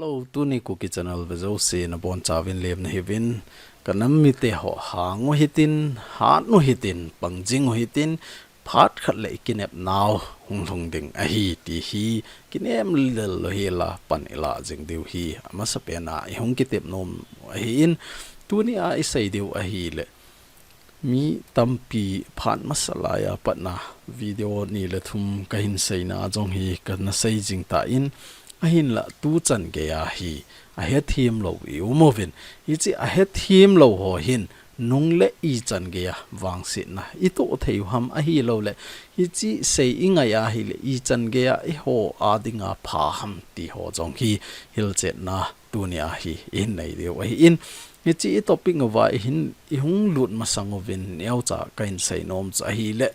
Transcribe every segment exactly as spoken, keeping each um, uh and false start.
Hello, tuni Kuki Channel vejouse nabonchauvin lemna hiuvin, kanam mite ho hang u hitin, hat u hitin, pangjing u hitin, phat khat le ikinepnau hung lhung ding ahi ti hi, kinem lel lou hela pan ilah jing diu hi, amasapen a ihung kitep nom ahin, tuni a isei diu ahile, mi tampi phat masa laiya patna video ni le thum kahin seina jong hi kana sei jing tan, ahinla tuchan geiya hi ahethem lou i um uvin, hiche ahethem lou ho hin nung le ichan geiya vangsetna itoh thei u ham ahilouleh, hiche sei ingai ahile ichan geiya eiho a dinga pha ham ti ho jong hi hilchetna tunia hi ihin nei diu ahin, hiche i topic uva ihin, ihung lut masang uvin neocha kahin sei nom chu ahile,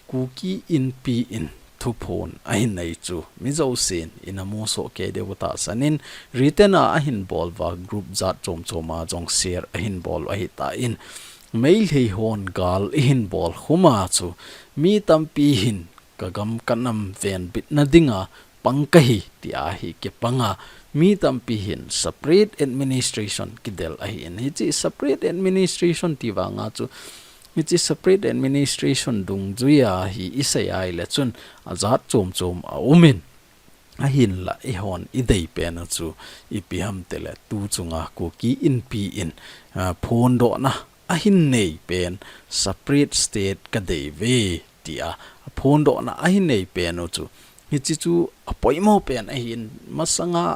Kuki Inpi in thuphon ahin nei chu mi jousen ina musoh kei diu tahsan in, written a ahin bol uva group jat chom chom a jong share ahin bol u ahitan, Meitei hon gal ihin bol khum a chu mi tampi hin kagam kanam venbitna dinga pang kahi tia hi kipanga, mi tampi hin separate administration kidel ahin, hiche separate administration ti vanga chu, hiche separate administration dungjuiya hi isei ahile chun ajat chom chom aumin, ahinla eihon idei pen u chu ipi ham itile tuchunga Kuki Inpi in, ah, phondohna ahin nei pen separate state kadei uve tia phondohna ahin nei pen u chu, hiche chu apoimo pen ahin, masanga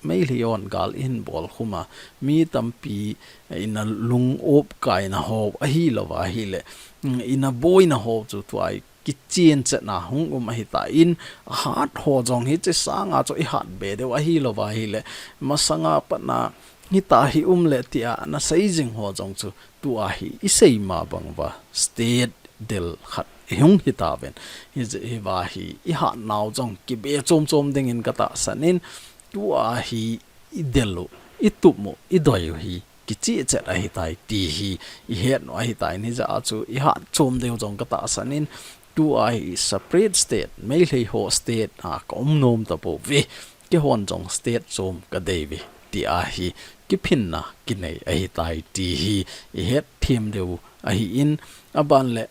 Meitei hon gal ihin bol khum a, mi tampi ina lung-op kaina ho ahilou ahile, mm, ina boina ho chu tua kichen chetna hung um ahitan, ahat ho jong hiche sanga chu ihat be diu ahilou ahile, masanga patna hitia hi um le tia ana sei jing ho jong chu tua hi isei ma bang uva state del khat ihung hitauvin, hiche, hiva hi ihatnau jong kibe chom chom dingin katahsan in, tua hi idel u, itup u, idoi u hi kicheh chet ahitai ti hi ihet u ahitai, hijeh a chu ihat chom diu jong katahsan in, tua hi separate state, Meitei ho state a kaum nom tapouve, keihon jong state chom kadei uve tia hi kiphinna kinei ahitai ti hi ihet them diu ahin, aban le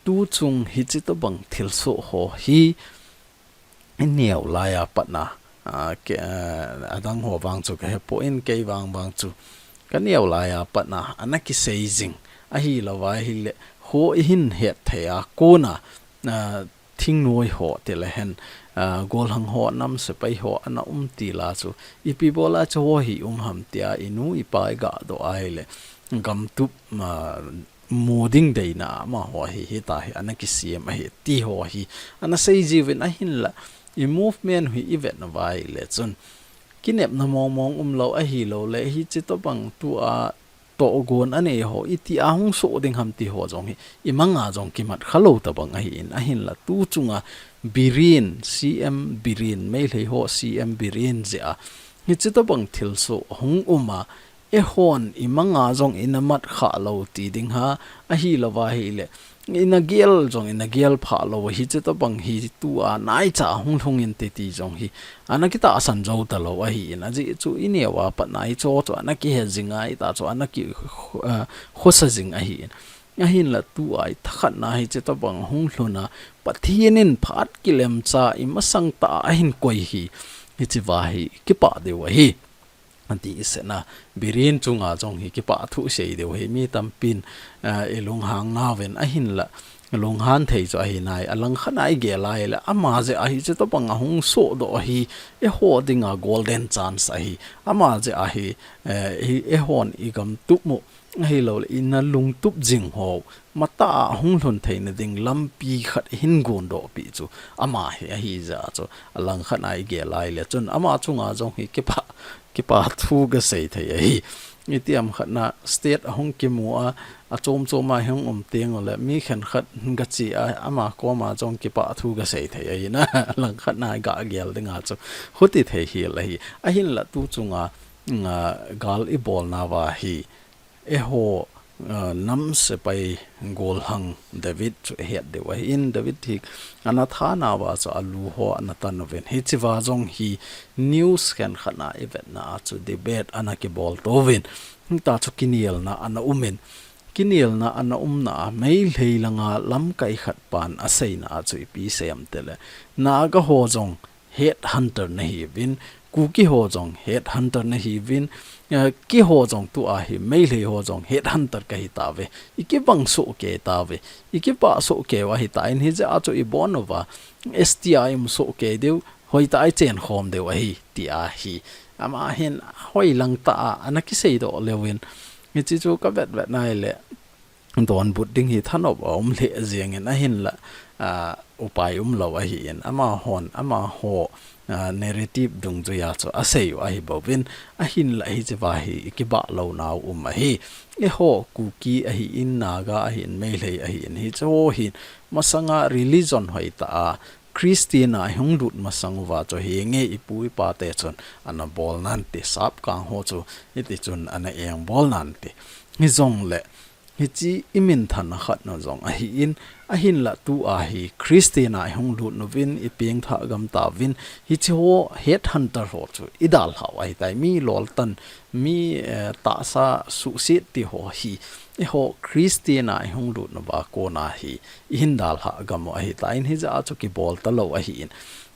tuchung hiche tobang thilsoh ho hi ineo laiya patna, ah, ke, ah, adang ho vang chu kahepon, kei vang vang chu kaneo laiya patna ana kisei jing ahilou ahile, ho ihin hetthei a kona, ah, thingnoi ho tile hen, ah, golhang ho, nam sepai ho ana um tila chu ipi bola chu ho hi um ham tia inu ipa igadoh ahile, gamtup, ah, mu ding deina amaho hi hitia hi ana kisem ahi ti ho hi ana sei jiuvin, ahinla i movement hi ivet uva ahile chun kinepna mong mong umlou ahilouleh, hiche tobang tua tohgon anei ho itia hung soh ding ham ti ho jong hi imanga jong kimat khalou tobang ahin, ahinla tuchunga Biren, C M Biren, Meitei ho C M Biren jeh a hiche tobang thilsoh hung um a, eihon imanga jong ina mat khalou ti ding ham, ahilou ahile ina gel jong ina gel phalou, hiche tobang hi tua naicha hung lhung inte ti jong hi ana kitahsan jou talou ahin, ajeh chu ineo a patna hicho chu ana kihe jing a, hitia chu ana ki, ah, khosa jing ahin. Ahinla tua ithakhatna hiche tobang hung lhun a, Pathen in phat kilemcha imasang tah a ahin koi hi, hichea hi kipah diu ahi. Ati isei na, Biren chunga jong hi kipah thu isei diu ahi, mi tampin, ah, ilunghang nauvin, ahinla lunghan thei chu ahi nai, alangkhat a igel ahile, ama jeh a hiche tobang ahung sohdoh ahi, eiho dinga golden chance ahi, ama jeh a hi, eh, hi, eihon igam tup u, ahilouleh, ina lungtup jing ho, matah a hung lhun theina ding lampi khat ihin gondoh peh chu, ama hi ahi jeh a chu, alangkhat a igel ahile chun, ama chunga jong hi kipah, kipah thu kasei thei ahi. Itiham khat na state ahung kimu a, achom chom a hung um teng uleh, mi khenkhat gache a, ama koma jong kipah thu kasei thei ahi na, alangkhat na gagel dinga chu, huti thei hel ahi. Ahinla tuchunga, nga, gal ibolnauva hi, eiho uh, nam sepai golhang David chu ihet diu ahin, David hi ana thana uva chu alu ho ana tan uvin. Hichea jong hi news khenkhat na ivetna a chu debate ana kibol tauvin. Hita chu kinelna ana umin. Kinelna ana umna a Meitei langa lamkai khat pan aseina a chu ipi asei em tile, Naga ho jong headhunter nahiuvin, Kuki ho jong headhunter nahiuvin, eh, keiho jong tua hi Meitei ho jong headhunter kahi tauve. Ikibang soh kei tauve. Ikibah soh kei u ahitan, hijeh a chu ibon uva S T a imu soh kei diu, hoitah a ichen khom diu ahi, tia hi. Ama hin hoilang tah a ana kiseidoh leuvin. Hiche chu kavet vet nai le, donbut ding hi thanop aum lheh jengin ahinla, ah, upai umlou ahin, amahon, amaho, ah, narrative dungjuia chu asei u ahi bouvin, ahinla hichea hi ikibah lounau um ahi. Eiho Kuki ahin, Naga ahin, Meitei ahin, hicheho hin masanga religion hoitah a Christian a ihung lut masang uva chu hinge ipu ipa te chun ana bol nante, sapkang ho chu hiti chun ana engbol nante. Hijongle, hiche iminthana khat na jong ahin, ahinla tua hi Christian a ihung lut uvin, ipengthah gam tauvin, hicheho headhunter ho chu idalhau ahitai, mi loltan, mi, eh, tahsa suhset ti ho hi, eiho Christian a ihung lut nauva kona hi ihin dalhah gam u ahitan, hijeh a chu kibol talou ahin.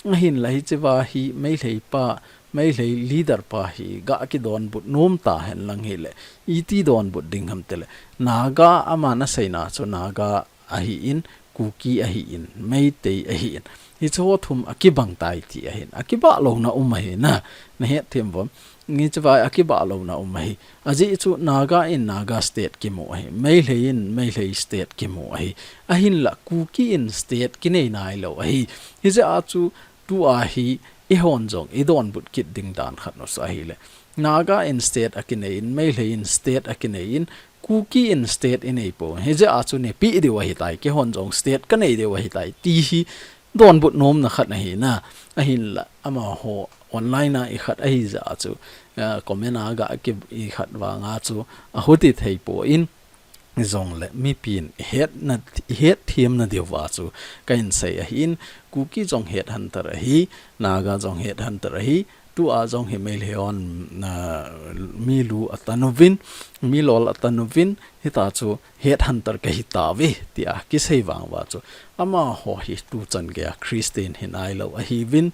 Ahinla hichea hi Meitei pa, Meitei leader pa hi ga kidonbut nom tahen lang hile, iti donbut ding ham tile, Naga, aman aseina chu Naga ahin, Kuki ahin, Meitei ahin, hicheho thum akibang tai ti ahin, akibah louna um ahi na, nahet them uvem? Hichea akibah louna um ahi. Ajeh chu Naga in Naga state kimu ahi, Meitei in Meitei state kimu ahi. Ahinla Kuki in state kinei nailou ahi. Hijeh a chu tua hi eihon jong idonbut kit ding dan khat na chu ahile, Naga in state akinei in, Meitei in state akinei in, Kuki in state inei pou. Hijeh a chu neipeh diu ahitai, keihon jong state kanei diu ahitai, ti hi donbut nomna khat ahi na. Ahinla amaho online a ikhat ahijeh a chu, ah, comment a ga ki ikhat vanga chu ahuti thei pon, jongle mipin ihetna, ihet themna diuva chu kahin sei ahin, Kuki jong headhunter ahi, Naga jong headhunter ahi, tua jong hi Meitei hon, ah, mi lu atan uvin, mi lol atan uvin, hita chu headhunter kahi tauve, tia kisei vang uva chu, amaho hi tuchan geiya Christian hi nailou ahiuvin,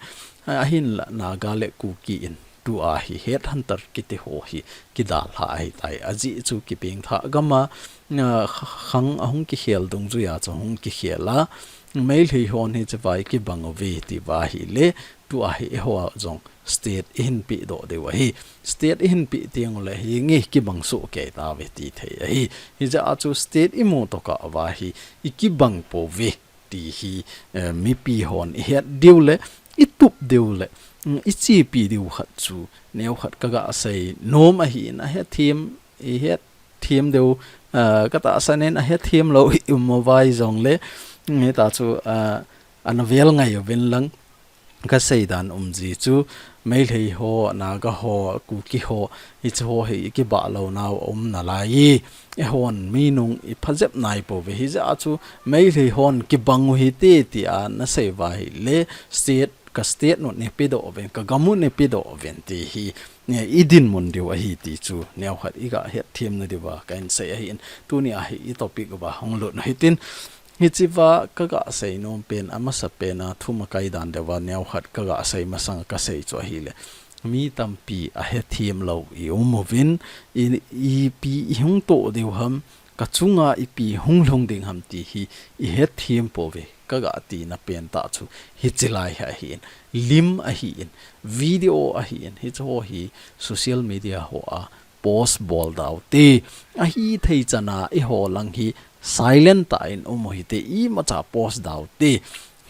ahinla Naga le Kuki in tua hi headhunter kiti ho hi kidalha ahitai. Ajeh chu kipengthah gam a, ah, kh-, khang ahung kikhel dungjuia chu hung kikhel a, Meitei hon hichea hi kibang uve tiuva ahile, tua hi eiho jong state ihin pehdoh diu ahi. State ihin peh teng ule hinge kibang soh kei tauve ti thei ahi. Hijeh a chu state imu tokah uva hi ikibang pouve ti hi, eh, mipi hon ihet diu le, itup diu le, mm, ichepi diu khat chu neokhat kaga sei nom ahin, ahethem, ihethem diu, ah, katahsan in ahethem lou i um uva jongle, mm, hita chu, ah, ana vel ngai uvin lang, kasei dan um ji chu, Meitei ho, Naga ho, Kuki ho, hicheho hi ikibah lounau aum nalai e. Eihon mi nung ipha jep nai pouve, hijeh a chu Meitei hon kibang u hite tia nasei uva ahile, state, ka state u neipedoh uvin, ka gam u neipedoh uvin ti hi, ne, idinmun diu ahi ti chu neokhat iga hetthemna diuva kahin sei ahin, tunia hi i topic uva hung lut u hitin, hichea kaga sei nom pen, amasapen a, thum akai dan diuva neokhat kaga sei masang a kasei chu ahile, mi tampi ahethem lou i um uvin, i, ipi ihung toh diu ham, kachunga ipi hung lhung ding ham ti hi ihethem pouve, kaga tina pen tah chu hiche lai hi ahin, lim ahin, video ahin, hicheho hi social media hoa post bol daute, ahithei chana eiho lang hi silent tah in um u hite, imacha post daute,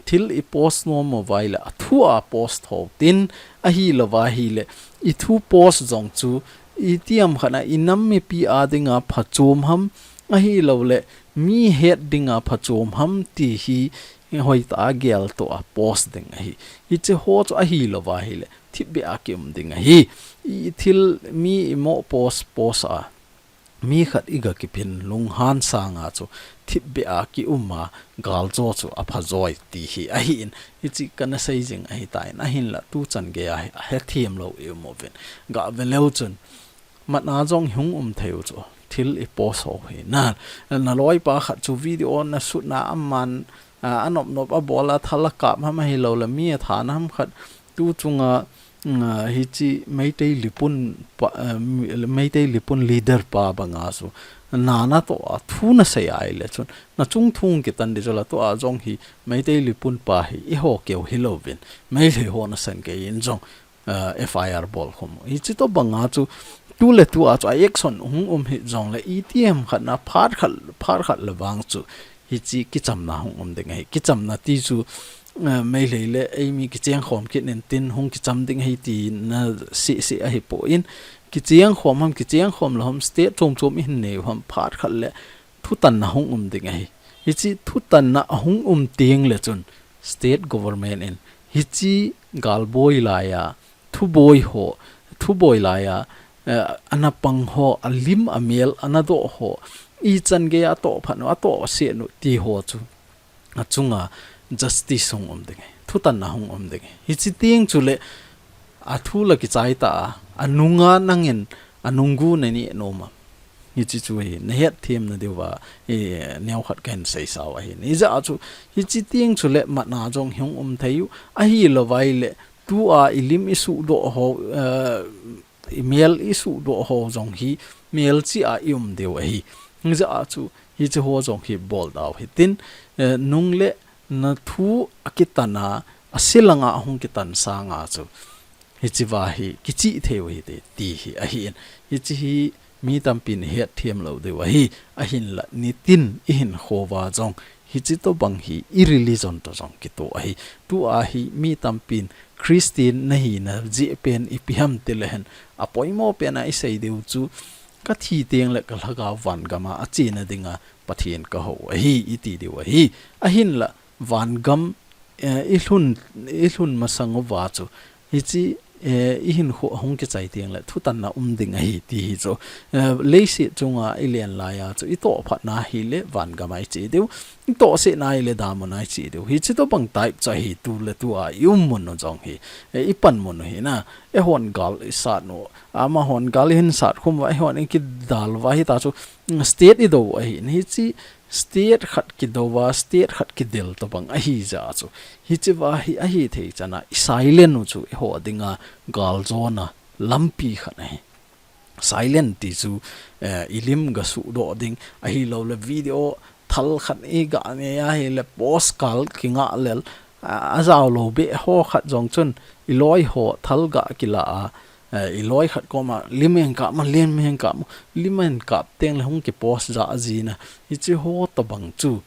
thil i post nom uva ahile athua post thou tin, ahilouva ahile ithu post jong chu itiham khat a inam mipi a dinga phachom ham, ahilouleh mi het dinga phachom ham ti hi hoitah a geltoh a post ding ahi. Hicheho chu ahilouva ahile thipbeh a kium ding ahi. Ithil mi imo post post a mi khat iga kiphin lunghan sanga chu thipbeh a kiuma galjo chu aphajoi ti hi ahin, hichi kana seijing ahitan, ahinla tuchan geiya hi ahethem lou i um uvin. Gave leu chun, matna jong hung um thei u chu, thil i post ho hi. Na, na loipa khat chu video na shoot na aman, a, anop nop a bol a thal a kap ham ahilou le mi a thana ham khat tu chunga, mm, a, hichi Meitei lipun pa, a, mi-, Meitei lipun leader pa banga chu na na toh a thu na sei a ile chun, na chung thu hung kitan di chu la, tua jong hi Meitei lipun pa hi i ho keu hilouvin, Meitei ho nasan kei in jong, a, F I R bol khum. Hichi tobanga chu tu le tu a chu a action hung um hi jongle, itiham khat na phat khat, phat khat le vang chu hichi kichamna hung um ding ahi. Kichamna ti chu, a, Meitei le eimi kicheng khom kit in tin hung kicham ding ahi ti na si si ahi poi. Kicheng khom ham, kicheng khom lou ham, state chom chom i hin nei u ham, phat khat le thutanna hung um ding ahi. Hichi thutanna ahung um teng le chun state government in hichi galboi laiya thuboi ho, thuboi laiya, eh, ana pang ho, a lim a mel ana doh ho, ichan geiya atoh phat u, atoh se u ti ho chu achunga justice hung um ding ahi, thutanna hung um ding ahi. Hichi teng chule a thu la kichai ta a, a nunga nangin a nunggu na ni noma. Hichi chu hi na hetthem na diuva, e, neo khat kahin sei sau ahi. Ijeh chu hichi teng chule matna jong hung um thei u, ahilou vai le tua i lim i sudoh ho, eh, i mel i sudoh ho jong hi melchih a i um diu ahi. Ijeh chu hichi ho jong hi bol dau hitin, eh, nung le na thu a kitan a, a silanga hung kitan sanga chu hichi va hi kichih thei u hite ti hi ahin. Hichi hi mi tampin hetthem lou diu ahi, ahinla nitin i hinkho va jong hichi tobang hi i religion to jong kitoh ahi. Tua hi mi tampin Christian nahi na jeh pen ipi ham ti le hen, a poimo pen a i sei diu chu, ka thi teng le ka lhagao van gam a a chena dinga Pathen ka hou ahi, i ti diu ahi. Ahinla van gam, eh, i lhun, i lhun masang uva chu hichi, eh, i hinkho hung kichai teng le thutanna um ding ahi ti hi chu, eh, leiset chunga i len laiya chu i toh phat na hi le van gam a i che diu, i toh se na hi le damun a i che diu. Hichi tobang type chu ahi tu le tua i um mun u jong hi, eh, i pan mun u hi na, eihon gal i sat u, amahon gal i hin sat khum uva, eihon i kidal uva hita chu, mm, state i do u ahi. Hichi state khat kido uva, state khat kidel tobang ahi jeh chu. Hichi va hi ahi thei chan a, i silent u chu eiho dinga galjona lampi khat ahi. Silent ti chu, eh, i lim ga sudoh ding, ahilou le video thal khat i ga nei a hile post kal kinga lel, a, a jao lou beh ho khat jong chun i loi ho thal ga kila a, eh, i loi khat koma, lim in kap ma, lim in kap ma, lim in kap teng le hung kipost ja jina. Hichi ho tobang chu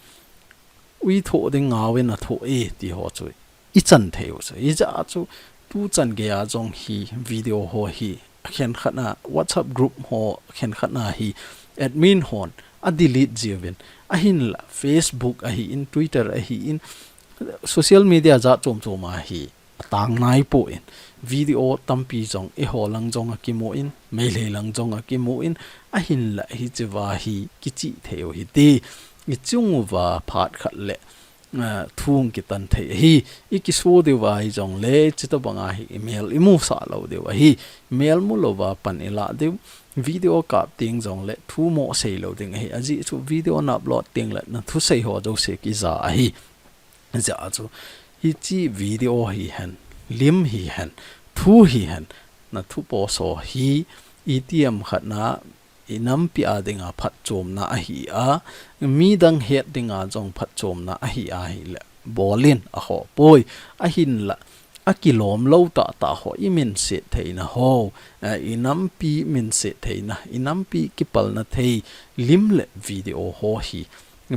ui thoh ding ngau in a thoh e ti ho chu i chan thei u chu. Ijeh chu tuchan geiya jong hi video ho hi a khenkhat na WhatsApp group ho khenkhat na hi admin hon a delete jiuvin, ahinla Facebook ahin, Twitter ahin, social media jat chom chom a hi a tang nai poi. Video tampi jong eiho lang jong a kimu in, Meitei lang jong a kimu in, ahinla hichi va hi kichih thei u hite. I chung uva phat khat le, ah, thu hung kitan thei ahi. I kiso diu va hi jongle, hichi tobang a hi i mel i musah lou diu ahi. Mel mu louva pan i lah diu. Video kap teng jongle thu mo sei lou ding ahi. Ajeh chu video na upload teng le na thusei ho jouse kija ahi. Jeh chu hichi video hihen, lim hihen, thu hihen, na thu post ho hi itiham khat na i nampi a dinga phatchomna ahi a, midang het dinga jong phatchomna ahi a hile bol in a khoh poi. Ahinla, a kilom lou tahtah ho, i minset theina ho, eh, i nampi minset theina, i nampi kipalna thei lim le video ho hi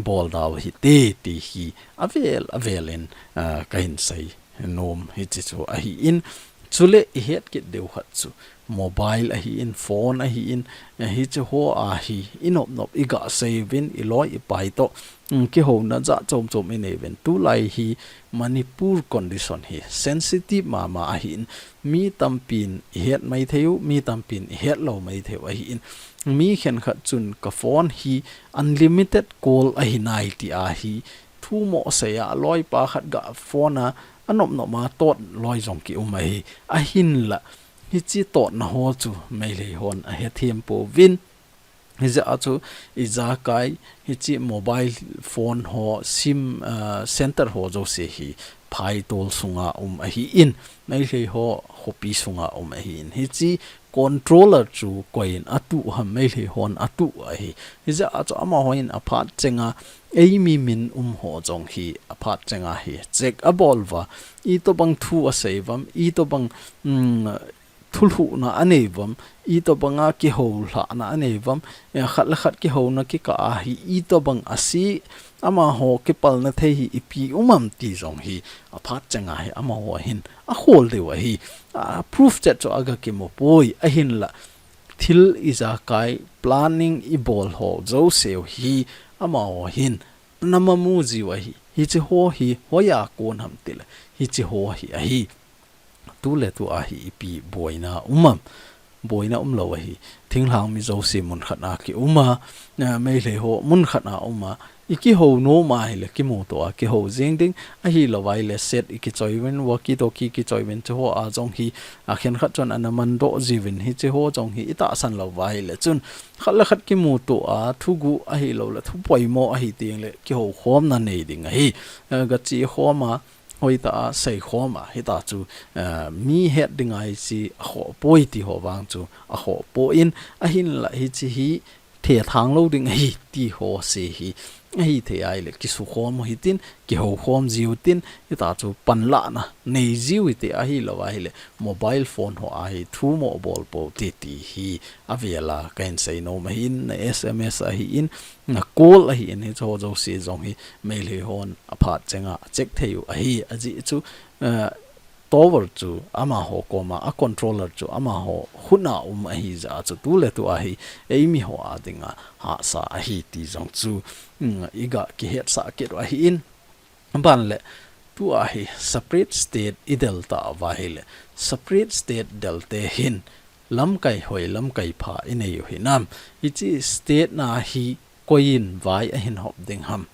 bol dau hite ti hi avel avel in, eh, kahin sei nom hichi chu ahin, chule i het kit diu khat chu mobile ahi in, phone ahi in, eh, hiche ho a hi i nop nop i ga save uvin, i loi i pai toh, mm, kihouna jat chom chom i nei uvin. Tulai hi Manipur condition hi sensitive mama ahi in, mi tampin i het mai thei u, mi tampin i het lou mai thei u ahi in. Mi khenkhat chun ka phone hi unlimited call ahi nai ti ahi thu mo sei a, loipa khat ga phone a, a nop nop a tot loi jong ki um ahi. Ahinla, hiche totna ho chu Meitei hon a hethem pouvin. Hijeh a chu ijakai hiche mobile phone ho, sim, ah, center ho jouse hi phaitol sunga um ahi in, Meitei ho khopi sunga um ahi in. Hiche controller chu koiyin atuh ham, Meitei hon atuh ahi. Hijeh a chu amahon aphat chenga eimi min um ho jong hi aphat chenga hi check abol uva, itobang thu asei uvam, itobang, mm, thulhuhna anei uvam, itobanga kihoulhahna anei uvam, eh, khat le khat kihouna kikah a hi itobang ase, amaho kipalna thei hi ipi um am ti jong hi aphat chenga hi amaho hin akhol diu ahi. A proof chet chu aga kimu poi, ahinla thil ijakai planning ibol ho jouse u hi amaho hin ana mamu jiu ahi. Hiche ho hi hoiya kon ham tile, hiche ho hi ahi. Tule tua hi ipi boina um am? Boina umlou ahi. Thinglhang mi jouse mun khat a ki um a, eh, Meitei ho mun khat a um a, i kihou nom ahile kimuto a kihou jing ding, ahilou ahile set i kichoi uvin, walkie talkie kichoi uvin, hiche ho a jong hi, a khenkhat chun ana mandoh jiuvin, hiche ho jong hi i tahsan lou ahile chun khat le khat kimuto a, thugu ahilou le thu poimo ahi teng le kihou khomna nei ding ahi. Eh, gache khom a, hoitah a sei khom a, hitia chu, eh, mi het dinga hiche akhoh poi ti ho vang chu akhoh poi, ahinla hiche hi thethang lou ding ahi ti ho se hi ahithei ahile kisukhom u hitin, kihoukhom jiu tin, hitia chu panlahna nei jiu hite, ahilou ahile mobile phone ho a hi thu mo bol pou hite ti hi avel a kahin sei nom ahin, na S M S ahi in, na call ahi in, hiche ho jouse jong hi Meitei hon aphat chenga check thei u ahi, ajeh chu, eh, tower chu amaho koma, a controller chu amaho khut a um ahi jeh a chu tule tua hi eimi ho a dinga hahsa ahi ti jong chu, mm, i ga kihetsah kit u ahi in. Ban le, tua hi separate state i del tauva ahile, separate state del te hin lamkai hoi, lamkai pha i nei u hinam? Hiche state na hi koiyin vai ahin hop ding ham?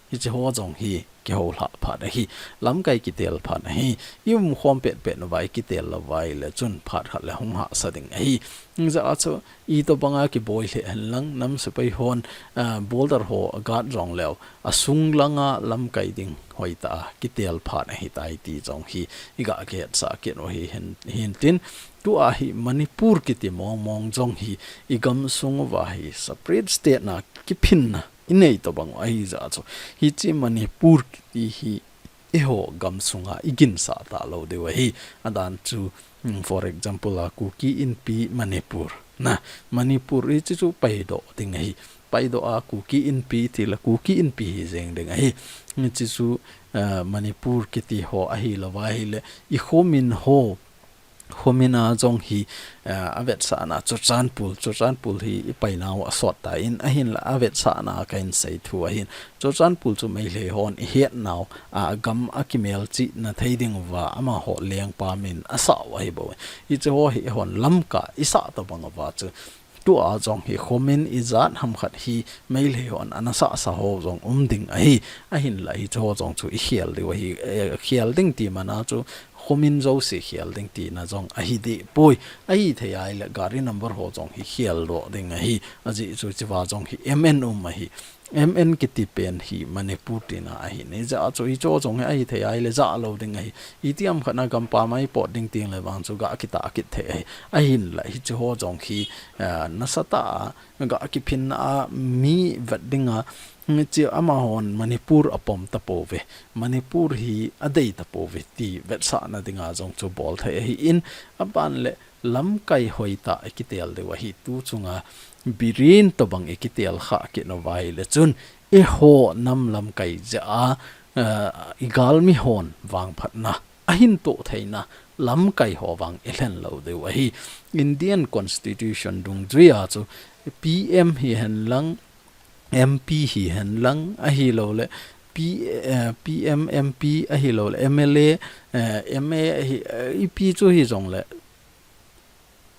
Hiche ho jong hi kihoulhah phat ahi, lamkai kitel phat ahi. I umkhom petpet uva i kitel lou ahile chun phat khat le hung hahsa ding ahi. Hijeh a chu itobanga kiboi lheh hen lang, nam sepai hon, ah, border ho a guard jong leu, asung langa lamkai ding hoitah a kitel phat ahitai ti jong hi i ga kihetsah kit u ahi hin, hintin. Tua hi Manipur kiti mong mong jong hi i gamsung uva hi separate state na kiphinna i nei tobang u ahi jeh a chu, hiche Manipur kiti hi eiho gamsunga i ginsah talou diu ahi. Adan chu, mm, for example a, Kuki Inpi Manipur. Na, Manipur hiche chu paidoh ding ahi. Paidoh a Kuki Inpi tile Kuki Inpi hi jeng ding ahi. Hiche chu, eh, Manipur kiti ho ahilou ahile, i khomin ho, khomin a jong hi, eh, avetsahna Churachandpur, Churachandpur hi i painau asot tan, ahinla avetsahna kahin sei thu ahin. Churachandpur chu Meitei hon i hetnau, a gam a kimelchihna thei ding uva amaho lengpa min asah u ahi bou. Hiche ho hi eihon Lamka i sah tobang uva chu, tua jong hi khomin ijat ham khat hi Meitei hon ana sahsah ho jong um ding ahi. Ahinla hiche ho jong chu i khel diu ahi, eh, khel ding ti mana chu khomin jouse khel ding tina jong ahi deh poi. Ahithei ahile gari number ho jong hi kheldoh ding ahi. Ajeh chu hichea jong hi M N um ahi. M N kiti pen hi Manipur tina ahi. Hijeh a chu hiche ho jong hi ahithei ahile jah lou ding ahi. Itiham khat na gampam a i pot ding teng le vang chu ga kitah kit thei ahi. Ahinla hiche ho jong hi, eh, nasatah a ga kiphinna a mi vet dinga, hiche amahon Manipur apom tapouve, Manipur hi adei tapouve ti vetsahna dinga jong chu bol thei ahi in, aban le lamkai hoitah i kitel diu ahi, tu chunga Biren tobang i kitel khah kit uva ahile chun, eiho nam lamkai jeh a, eh, i galmi hon vangphatna ahin toh theina, lamkai ho vang i lhen lou diu ahi. Indian Constitution dungjuia chu P M hihen lang, M P hihen lang, ahilouleh P, eh, P M, M P ahilouleh M L A, eh, M A ahi, eh, ipi chu hijongleh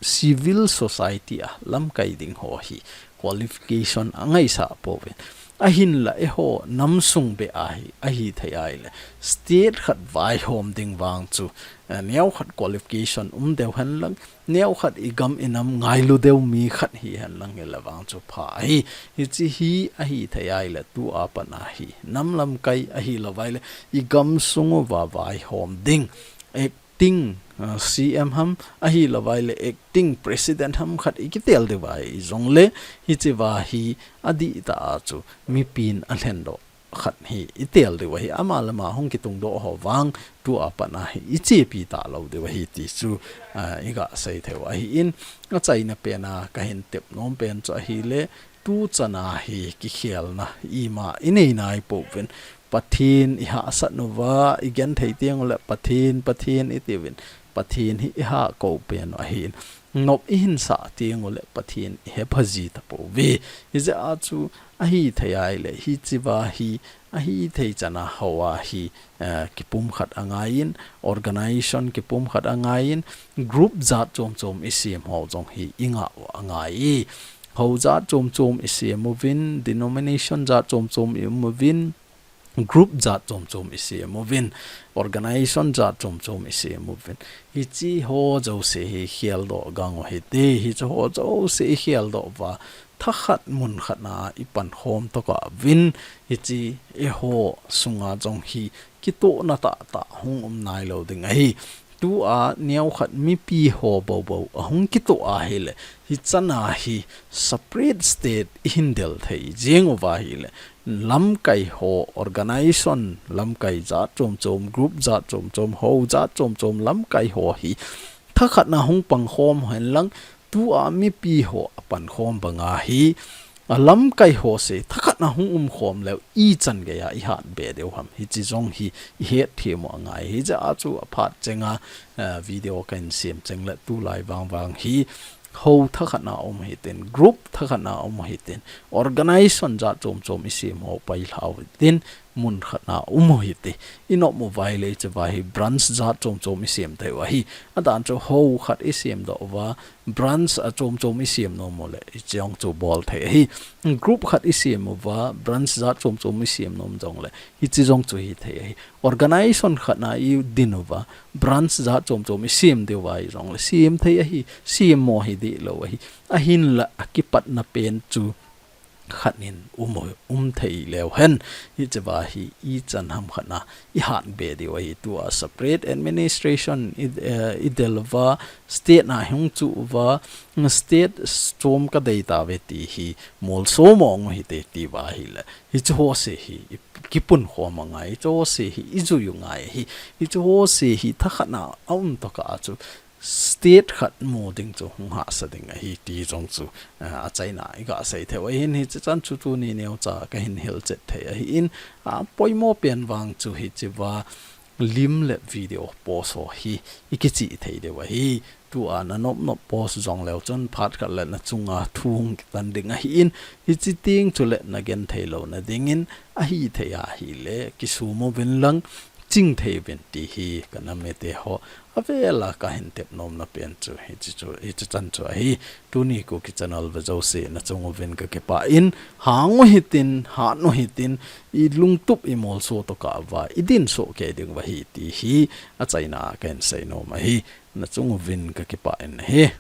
civil society a lamkai ding ho hi qualification angaisah pouvin. Ahinla eiho namsung beh ahi, ahithei ahileh state khat vaihom ding vang chu, eh, neokhat qualification um deuhen lang, neokhat i gam i nam ngailu deu mi khat hihen lang hileh vang chu pha ahi. Hiche hi ahithei ahileh tua pat a hi nam lamkai ahilou vaileh i gamsung uva vaihom ding, acting, ah, C M ham, ahilou vaileh acting president ham khat i kitel diu ahi jongleh, hichea hi adihtah a chu mipin alhendoh khat hi i tel diu ahi. Ama le ama hung kitungdoh ho vang tua pat a hi i chepi talou diu ahi ti chu, ah, i gasei theiu ahin, achaina pen a kahin tep nom pen chu ahileh, tuchan a hi kikhelna ima i nei naipouvin. Pathen i hahsat uva, i genthei tenguleh Pathen, Pathen i tiuvin. Pathen hi i hahkou pen u ahin. Nop i hinsah tenguleh Pathen i hepha ji tapouve. Hijeh a chu ahithei ahileh, hichea hi, ahithei chan a hoa hi, eh, kipumkhat angaiyin, organization kipumkhat angaiyin, group jat chom chom i sem ho jong hi i ngah u angai. Ho jat chom chom i sem uvin, denomination jat chom chom i um uvin, group jat chom chom i sem uvin, organization jat chom chom i sem uvin. Hiche ho jouse hi kheldoh gang u hite, hiche ho jouse i kheldoh uva, thakhat munkhat a i pankhom tokah uvin, hiche eiho sunga jong hi kitohna tahtah hung um nailou ding ahi. Tua neokhat mipi ho boubou ahung kitoh ahileh, hichan a hi separate state i hin del thei jeng uva ahileh, lamkai ho, organization lamkai jat chom chom, group jat chom chom, ho jat chom chom lamkai ho hi thakhat a hung pankhom hen lang, tua mipi ho apankhom banga hi, alamkai ho se thakhat a hung umkhom leu ichan geiya i hatbe diu ham, hiche jong hi i hetthem u angai. Hijeh a chu aphat chenga, eh, video kahin sem chengleh tulai vang vang hi ho thakhat a um hitin, group thakhat a um hitin, organization jat chom chom i sem ho pailha u hitin, munkhat a um u hite. I nop uva ahileh hichea hi branch jat chom chom i sem thei u ahi. Adan chu ho khat i semdoh uva, branch a chom chom i sem nom uleh, hiche jong chu bol thei ahi. Group khat i sem uva, branch jat chom chom i sem nom jongleh, hiche jong chu hithei ahi. Organization khat a i din uva, branch jat chom chom i sem diu ahi jongleh, sem thei ahi, sem mo hi dihlou ahi. Ahinla akipatna pen chu khat in um, um thei leu hen, hichea hi ichan ham khat a i hatbe diu ahi. Tua separate administration i, eh, i del uva, state a hung chu uva, state chom kadei tauve ti hi molso mong u hite tiuva ahileh, hiche ho se hi i kipunkhom angai, hiche ho se hi i jui u ngai ahi, hiche ho se hi thakhat a aum tokah a chu state khat mu ding chu hung hahsa ding ahi ti jong chu, ah, achaina i gasei theiu ahin, hiche chan chu tuni neocha kahin hilchet thei ahin, ah, poimo pen vang chu hichea lim le video post ho hi i kichih thei diu ahi. Tua na nop nop post jong leu chun phat khat le na chunga thu hung kitan ding ahin, hiche teng chuleh na genthei louna dingin ahithei ahileh kisum uvin lang ching thei uvin ti hi ka nam mite ho avel a kahin tep nomna pen chu hiche chu, hiche chan chu ahi. Tuni Kuki channel ve jouse na chung uvin ka kipah in, hang u hitin, hat u hitin, i lungtup i molso tokah uva i dinsoh kei diu ahi ti hi achaina a kahin sei nom ahi. Na chung uvin ka kipah in ahi.